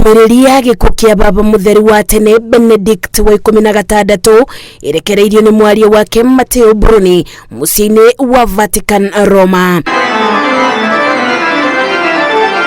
Ndũmĩrĩri ya gĩkuũ kĩa baba mũtheru wa tene Benedict wa 16 ĩrekereirio nĩ mwaria wake Matteo Bruni mũciĩ-inĩ wa Vatican Roma.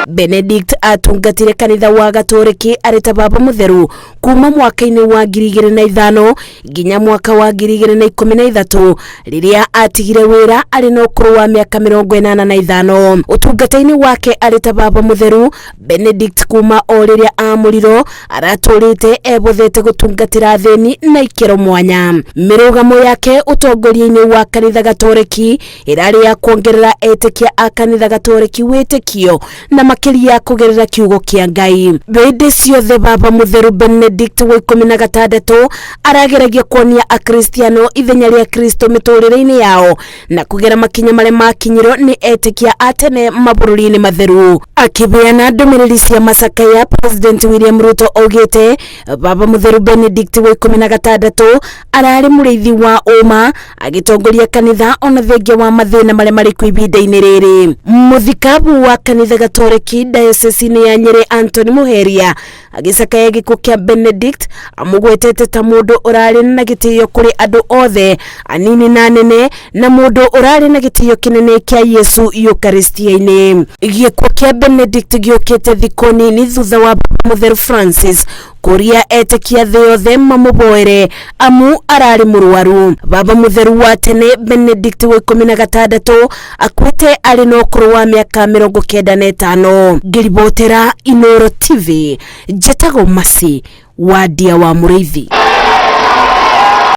Benedict atungatire kanitha wa Gatoreki arĩ ta baba mũtheru kuma mwaka-inĩ wa 2005 nginya mwaka wa 2013 rĩrĩa atigire wĩra arĩ na ũkũrũ wa mĩaka 85. Ũtungata-inĩ wake arĩ ta baba mũtheru Benedict kuma o rĩrĩa amũrirwo aratũrĩte ebothete gũtungatĩra athĩni na ikĩro mwanya. Mĩrũgamo yake ũtongoria-inĩ wa kanitha Gatoreki ĩrarĩ ya kuongerera etĩkia a kanitha Gatoreki wĩtĩkio na makĩria kũgerera kiugo kĩa Ngai. Hĩndĩ ciothe baba mũtheru Benedict wa 16 arageragia kuonia akristiano ithenya rĩa Kristo mĩtũrĩre-inĩ yao na kũgera makinya marĩa makinyirwo nĩ etĩkia a tene mabũrũri-inĩ matheru. Akĩheana ndũmĩrĩri cia macakaya, President William Ruto augĩte baba mũtheru Benedict wa 16 ararĩ mũrĩithi wa ũma agĩtongoria kanitha ona thengia wa mathĩna marĩa marĩ kuo ihinda-inĩ rĩrĩ. Mũthikabu wa kanitha Gatoreki diocese-inĩ ya Nyĩrĩ Anthony Muheria agĩcakaya gĩkuũ kĩa Benedict amũgwetete ta mũndũ ũrarĩ na gĩtĩo kũrĩ andũ othe anini na anene na mũndũ ũrarĩ na gĩtĩo kĩnene kĩa Yesu Eucharistia-inĩ. Gĩkuũ kĩa Benedict gĩũkĩte thikũ nini thutha wa Mũtheru Francis kũria etĩkia thĩ yothe mamũboere amu ararĩ mũrwaru. Baba mũtheru wa tene Benedict wa 16 akuĩte arĩ na ũkũrũ wa mĩaka 95. Ngĩribotera Inooro TV, njĩtagwo Mercy Wandia wa Mũrĩithi.